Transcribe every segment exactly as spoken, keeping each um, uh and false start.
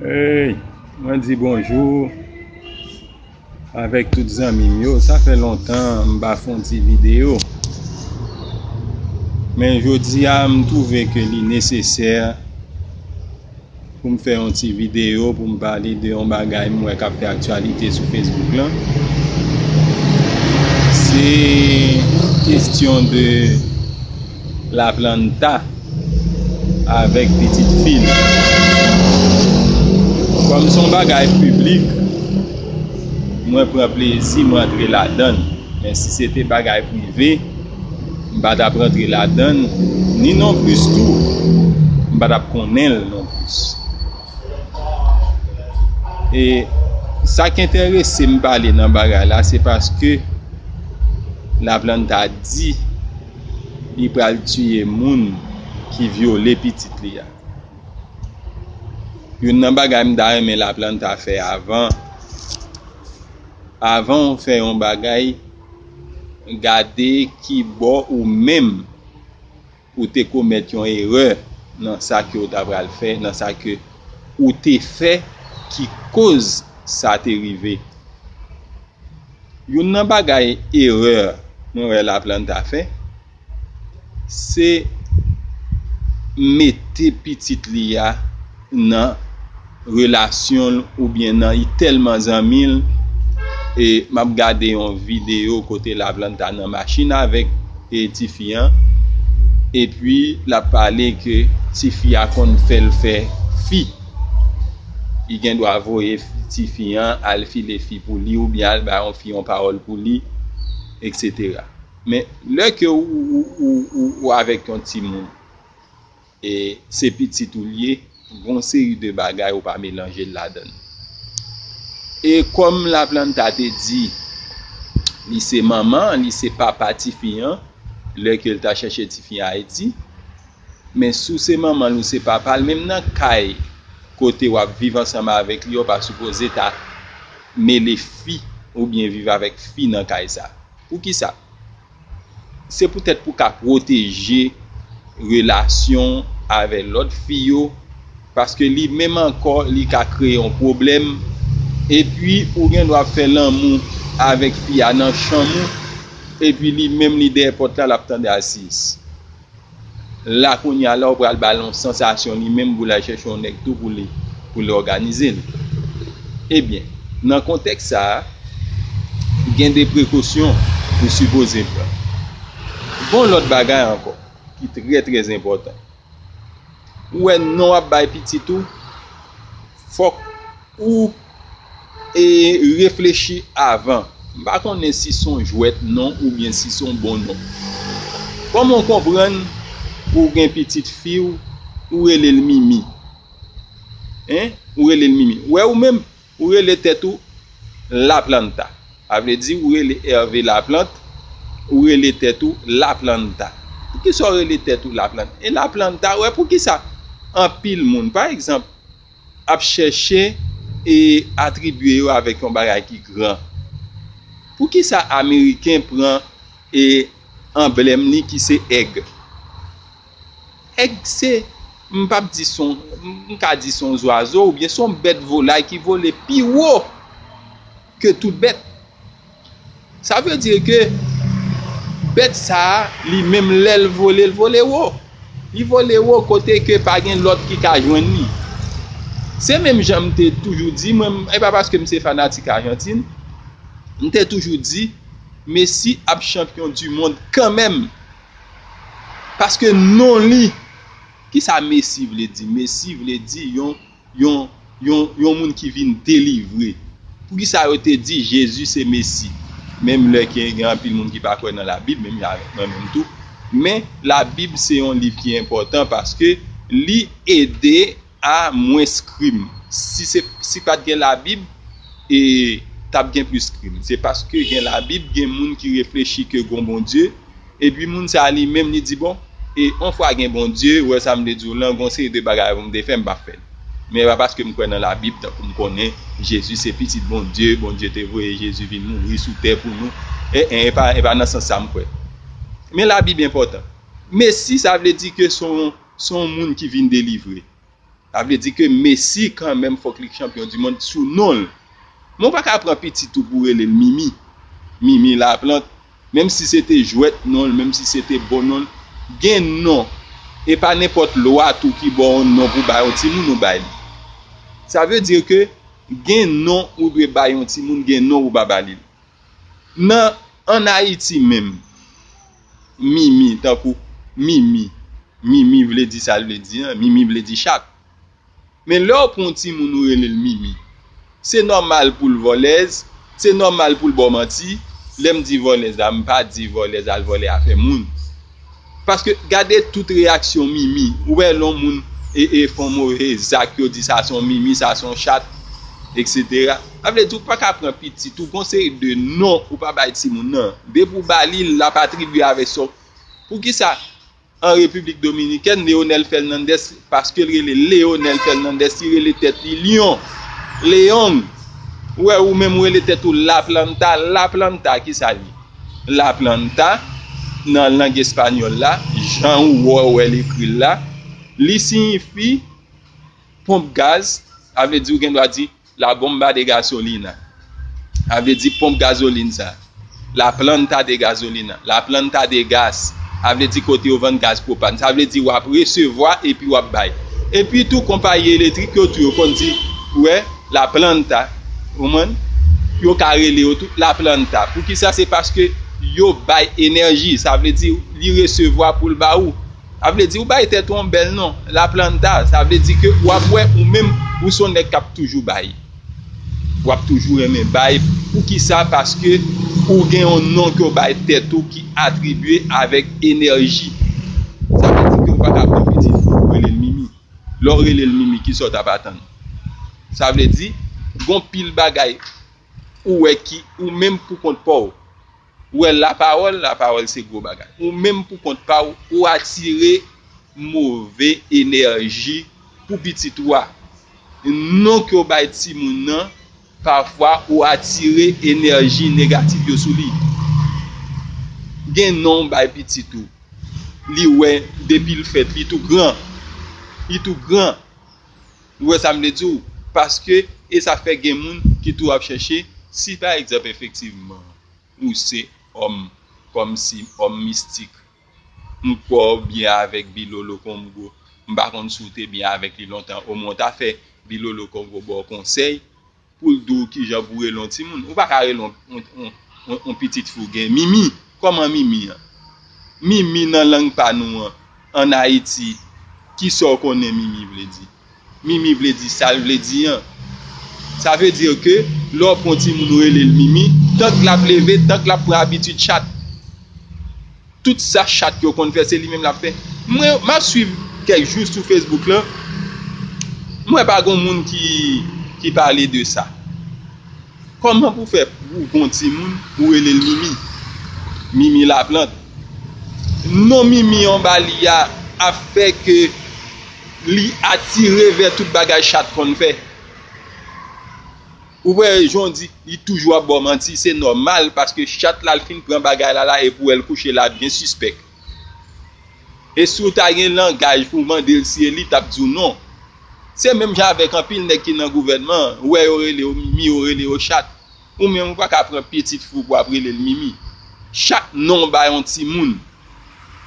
Hey, mwen di bonjou avèk tout zanmi m yo. Sa fè lontan m pa fè yon ti videyo. Men jodi a, m twouve ke li nesesè pou m fè yon ti videyo pou m pale de yon bagay m wè k ap fè aktyalite sou Facebook lan. Se kesyon de Laplanta avèk pitit fi l. Kòm se yon bagay piblik, mwen pran plezi m rantre ladan l. Men si se te bagay prive, m pa t ap rantre ladan l, ni nonplis tou, m pa t ap konnen l nonplis. E sa k enterese m pale nan bagay la, se paske Laplanta di li pral tiye moun ki vyole pitit li a. Youn nan bagay m ta renmen Laplanta fè avan, avan w fè yon bagay, gade ki bò ou menm ou te komèt yon erè nan sa ke w ta pral fè, nan sa ke ou te fè ki koz sa te rive. Youn nan bagay erè mwen wè Laplanta fè, se mete pitit li a nan relasyon l oubyen nan, li tèlman zanmi l. E m ap gade yon videyo kote Laplanta nan machin avèk e tifi an, epi l ap pale ke tifi a konn fè l fè fi. Li gen dwa voye tifi an al file fi pou li oubyen al bay yon fi yon pawòl pou li, etsetera. Men lè ke ou, ou, ou, ou, ou avèk yon timoun, e se pitit ou l ye, gon seri de bagay ou pa melanje l ladan l. E kòm Laplanta te di, li se manman, li se papa tifi an, lè ke l ta chèche tifi an Ayiti, men si w se manman l ou se papa l, menm nan kay kote w ap viv ansanm avèk li, ou pa sipoze ta mele fi oubyen viv avèk fi nan kay sa. Poukisa? Se poutèt pou ka pwoteje relasyon avè lòt fi yo, paske li menm ankò, li ka kreye yon pwoblèm, epi ou gen dwa ap fè lanmou avèk fi a nan chanm ou, epi li menm li dèyè pòt la, l ap tande asis. La kounye a la, ou pral ba l yon sansasyon li menm pou l al chèche yon nèg tou pou li, pou li òganize l. Ebyen, nan kontèks sa a, gen de prekosyon ou sipoze pran. Gon lòt bagay ankò ki trè, trè enpòtan. Ou wè non w ap bay pitit ou, fòk ou e reflechi avan. M pa konnen si se yon jwèt non oubyen si se yon bon non. Kòman w konprann ou gen pitit fi w, ou rele l Mimi? Hein? Ou rele l Mimi. Ou wè ou menm, ou rele tèt ou Laplanta. Sa vle di ou rele Hervé Laplante, ou rele tèt ou Laplanta. Poukisa w rele tèt ou Laplanta? E Laplanta, ou wè poukisa anpil moun, pa egzanp, ap chèche e atribye yo avèk yon bagay ki gran. Poukisa Ameriken pran e anblèm li ki se èg? Èg se, m p ap di se yon, m ka di se yon zwazo oubyen se yon bèt volay ki vole pi wo ke tout bèt. Sa vle di ke bèt sa a, li menm lè l vole, l vole wo. Li vole wo kote ke pa gen lòt ki ka jwenn li. Se menm jan m te toujou di, mwen, e pa paske m se fanatik Ajantin, m te toujou di, Messi ap chanpyon di mond kanmenm. Paske non li, kisa Messi vle di? Messi vle di yon yon, yon, yon moun ki vin delivre. Poukisa yo te di Jezi se Mesi? Menm lè ke gen anpil moun ki pa kwè nan Labib, menm jan avèk mwen menm tou. Men, Labib se yon liv ki enpòtan paske li ede a mwens krim. Si se, si pa t gen Labib, e t ap gen plis krim. Se paske gen Labib, gen moun ki reflechi ke gon Bondye, epi moun sa a li menm li di, bon, e yon fwa gen Bondye, ou wè sa m te di w lan, gon seri de bagay pou m te fè, m p ap fè l. Men e pa paske m kwè nan Labib, tankou m konnen Jezi se pitit Bondye, Bondye te voye Jezi vin mouri sou tè pou nou. E, e, e pa, e pa nan sans sa m kwè. Men Labib enpòtan. Mesi, sa vle di ke se yon, se yon moun ki vin delivre. Sa vle di ke Messi kanmenm fòk li chanpyon di mond sou non l. Men w pa ka pran pitit ou pou w rele l Mimi. Mimi Laplant, menm si se te jwèt non l, menm si se te bon non l, gen non. E pa nenpòt lwa tou ki ba w yon non pou bay yon timoun ou bay li. Sa vle di ke gen non ou dwe bay yon timoun, gen non ou pa ba li l. Nan, ann Ayiti menm, Mimi, tankou Mimi, Mimi vle di sa l vle di an, Mimi vle di chat. Men lè w pran yon timoun ou rele l Mimi, se nòmal pou l vòlèz, se nòmal pou l ba w manti. Lè m di vòlèz la, m pa di vòlèz al vòlè afè moun. Paske gade tout reyaksyon Mimi. Ou wè lè yon moun e, e fè yon move zak, yo di sa se yon Mimi, sa se yon chat, etsetera. Sa vle di ou pa ka pran pitit ou, gon seri de non ou pa bay timoun nan. Depi w ba li l, l ap atribye avèk sa w. Poukisa an Repiblik Dominikèn, Leonel Fernandez, paske l rele Leonel Fernandez, li rele tèt li Lyon, Leon. Ou wè, ou menm ou rele tèt ou Laplanta, Laplanta, kisa li? Laplanta, nan lang espanyòl la, jan ou wè, wè l ekri l la, li siyifi ponp gaz, sa vle di ou gen dwa di la bomba de gasolina. Sa vle di ponp gazolin sa. La planta de gasolina. La planta de gas. Sa vle di kote yo vann gaz pwopàn. Sa vle di w ap resevwa epi w ap bay. Epi tou, konpayi elektrik yo tou, yo konn di, ou wè, la planta. Ou konprann? Yo ka rele yo tou la planta. Poukisa? Se paske yo bay enèji. Sa vle di, li resevwa pou l ba ou. Sa vle di ou bay tèt ou yon bèl non, La Planta. Sa vle di ke w ap wè ou menm, ou se yon nèg k ap toujou bay. W ap toujou renmen bay. Poukisa? Paske ou gen yon non ke w bay tèt ou ki atribye avèk enèji. Sa vle di ke ou pa ka pran pitit ou rele l Mimi. Lè w rele l Mimi, kisa w t ap atann? Sa vle di, gon pil bagay ou wè ki ou menm pou kont pa w. Ou wè lapawòl, lapawòl se gwo bagay. Ou menm pou kont pa w, ou atire move enèji pou pitit ou a. Non ke w bay timoun nan, pafwa ou atire enèji negatif yo sou li. Gen non w bay pitit ou. Li wè depi l fèt, li tou gran. Li tou gran. Ou wè sa m vle di w? Paske, e sa fè gen moun ki tou ap chèche, si pa egzanp efektivman, ou se òm, kòmsi òm mistik. M kwè w byen avèk Bilolo Kongo. M pa konn si w te byen avèk li lontan. Omwen w ta fè Bilolo Kongo ba w konsèy pou l di w kijan pou w rele yon timoun. Ou pa ka rele yon, yon, yon, yon, yon pitit fi w gen Mimi. Kòman Mimi an? Mimi nan lang pa nou an, ann Ayiti, kisa w konnen Mimi vle di? Mimi vle di sa l vle di an. Sa vle di ke lè w pran yon timoun ou rele l Mimi, tank l ap leve, tank l ap pran abitid chat. Tout sa chat yo konn fè, se li menm l ap fè. Mwen, m ap swiv kèk jou sou Facebook lan, m wè pa gon moun ki, ki pale de sa. Kòman pou fè pou gon timoun ou rele l Mimi? Mimi Laplant. Non Mimi anba li a ap fè ke li atire vè tout bagay chat konn fè. Ou wè, jan w di, li toujou ap ba w manti, se nòmal, paske chat la, l fin pran bagay la, la, epi w wè l kouche la, byen sispèk. E si w ta gen langaj pou w mande l si e li, t ap di w non. Se menm jan avèk anpil nèg ki nan gouvènman an, ou wè yo rele yo Mimi, yo rele yo chat. Ou menm ou pa ka pran pitit fi w pou w ap rele l Mimi. Chak non w bay yon timoun,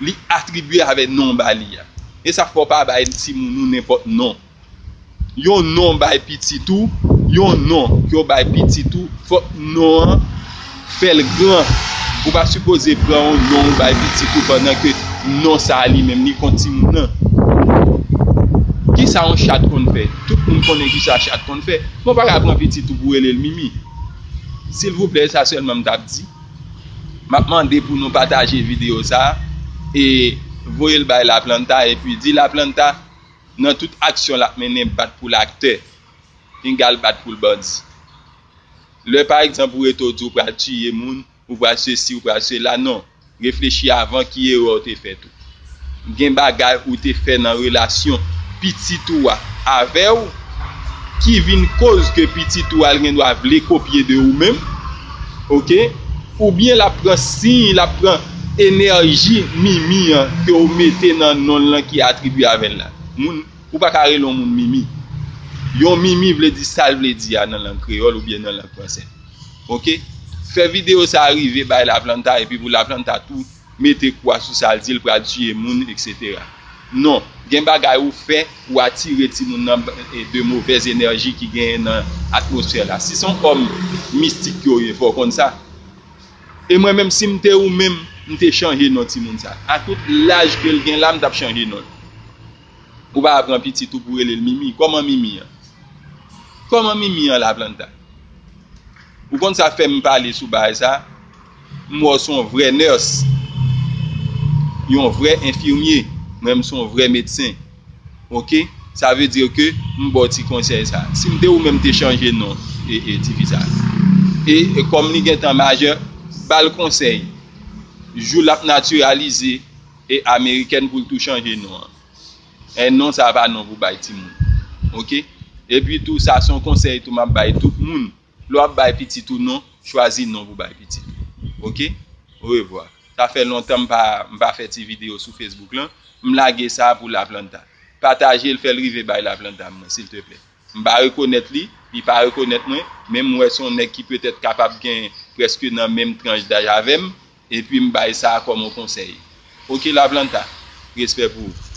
li atribye avèk non w ba li a. E sa fè w pa bay timoun ou nenpòt non. Yon non w bay pitit ou, yon non ke w bay pitit ou, fòk non an fè l gran. Ou pa sipoze pran yon non ou bay pitit ou pandan ke non sa a li menm li kont timoun nan. Kisa yon chat konn fè? Tout moun konnen kisa chat konn fè. Men w pa ka pran pitit ou pou rele l Mimi. Silvouplè, e sa sèlman m t ap di. M ap mande pou nou pataje videyo sa a e voye l bay Laplanta epi di Laplanta, nan tout aksyon l ap mennen, bat pou l aktè, pinga l bat pou l bandi. Lè pa egzanp ou rete w di w pral tiye moun, ou pral sesi, ou pral sela, non. Reflechi avan ki erè w te fè tou. Gen bagay ou te fè nan relasyon pitit ou a avè w ki vin koz ke pitit ou a l gen dwa vle kopye de ou menm, oke? Oubyen l ap pran siy, l ap pran enèji Mimi an ke w mete nan non l lan ki atribye avè l la. Moun Ou pa ka rele yon moun mimi. Yon mimi vle di sa l vle di a nan lang kreyòl oubyen nan lang fransè. Oke? Fè videyo sa a rive bay Laplanta epi pou Laplanta tou mete kwa sou sa l di l pral tiye moun, etsetera. Non, gen bagay ou fè, ou atire timoun nan e, de movèz enèji ki genyen nan atmosfè la. Si se yon òm mistik yo ye, fò w konn sa. E mwen menm, si m te ou menm, m te chanje non timoun sa. A tout laj ke l gen la, m t ap chanje non l. Ou pa pran pitit ou pou rele l Mimi. Kòman Mimi an? Kòman Mimi an, Laplanta? Ou konn sa fè m pale sou bagay sa? M wè w se yon vrè nurse, yon vrè enfimye. Mwen, m se yon vrè medsen. Oke? Sa vle di ke m ba w ti konsèy sa. Si m te ou menm, m te chanje non e, e tifi sa. E, e kòm li gentan majè, ba l konsèy. Jou l ap natiralize e amerikèn pou l tou chanje non an. E non sa pa non pou bay timoun. Oke? Epi tou, sa se yon konsèy tou m ap bay tout moun. Lè w ap bay pitit ou non, chwazi non pou bay pitit ou. Oke? Orevwa. Sa fè lontan m pa, m pa fè ti videyo sou Facebook lan. M lage sa pou Laplanta. Pataje l, fè l rive bay Laplanta mwen, silteplè. M pa rekonèt li, li pa rekonèt mwen, men m wè se yon nèg ki petèt kapab gen prèske nan menm tranch daj avè m, epi m bay sa kòm yon konsèy. Oke, Laplanta, respè pou ou.